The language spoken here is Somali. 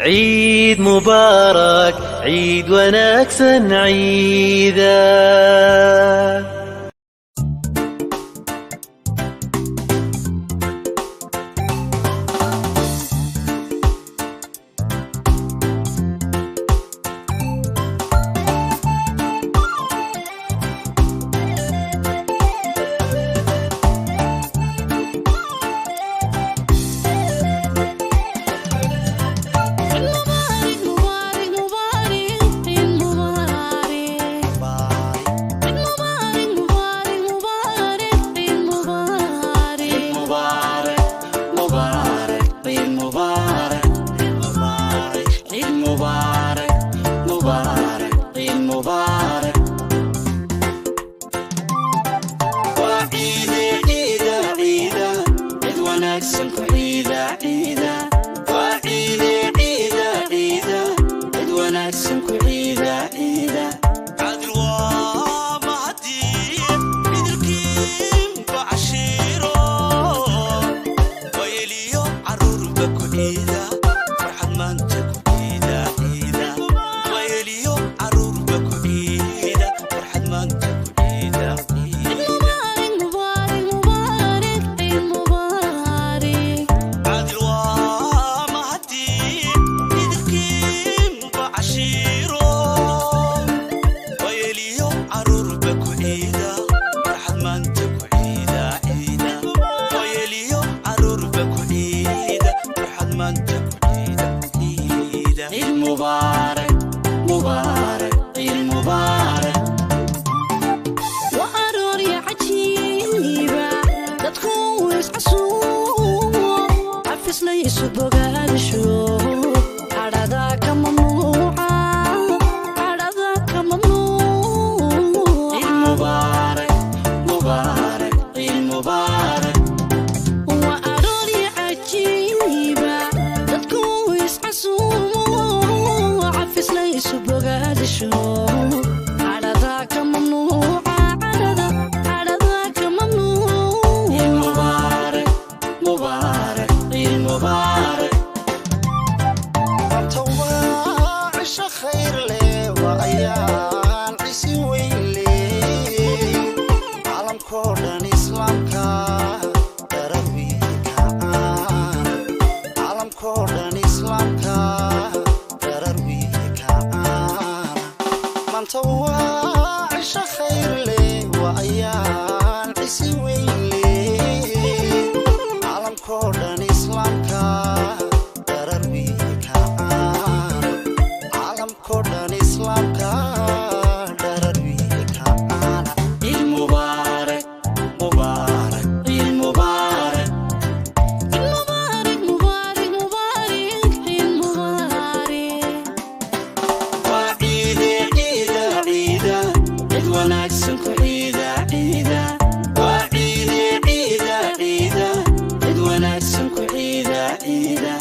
Ciid mubaarak, ciid wanaagsan, ciida. Mubarak, mubarak, mubarak, Eid mubarak. Eid mubarak, mubarak, mubarak, Eid mubarak. Mubarak, mubarak, Eid mubarak. Eid mubarak, mubarak, Eid mubarak. Waa ciide, ciida, ciida, cid wanaagsan ku ciida, ciida. Waa ciide, ciida, ciida, cid wanaagsan ku ciida, ciida. Caadil waa mahadii idilkiinba cashiiro, wayeliyo caruurba ku ciida, farxad maanta ku ciida, ciida. Wayeliyo caruurba ku ciida, farxad maanta ku ciida, Eid ciida. mubarak, mubarak, mubarak, Eid mubarak. Caadil waa mahadii idilkiinba cashiiro, wayeliyo caruurba ku ciida, farxad maanta ku ciida, ciida. Wayeliyo caruurba ku ciida, farxad maanta ku ciida, ciida. Eid mubarak, mubarak, Eid mubarak. Waa aroorya cajiiba, dadku iscasuumo, xafis la isu bogaadasho, cadhada ka mamnuuca, cadhada ka Eid mamnuuca. Mubarak, mubarak, Eid mubarak. Waa aroorya cajiiba, dadku iscasuumo, xafis la isu bogaadasho, cadhada ka mamnuuca, cadhada, cadhada ka Eid mamnuuca. Mubarak, mubarak, Eid mubarak. Maanta waa cisho khayr leh, waa ayaan cisi weyn leh, caalamkoo dhan islaamka darar wiikacaan, caalamkoo dhan islaamka darar wiikacaan. Maanta waa cisho khayr leh, waa ayaan cisi weyn leh, caalamkoo dhan islaamka darar wiikacaan, caalamkoo dhan islaamka darar wiikacaan. Eid mubarak, mubarak, Eid mubarak. Eid mubarak, mubarak, mubarak, Eid mubarak. Waa ciide, ciida, ciida, cid wanaagsan ku ciida, ciida. Waa ciide, ciida, ciida, cid wanaagsan ku ciida, ciida.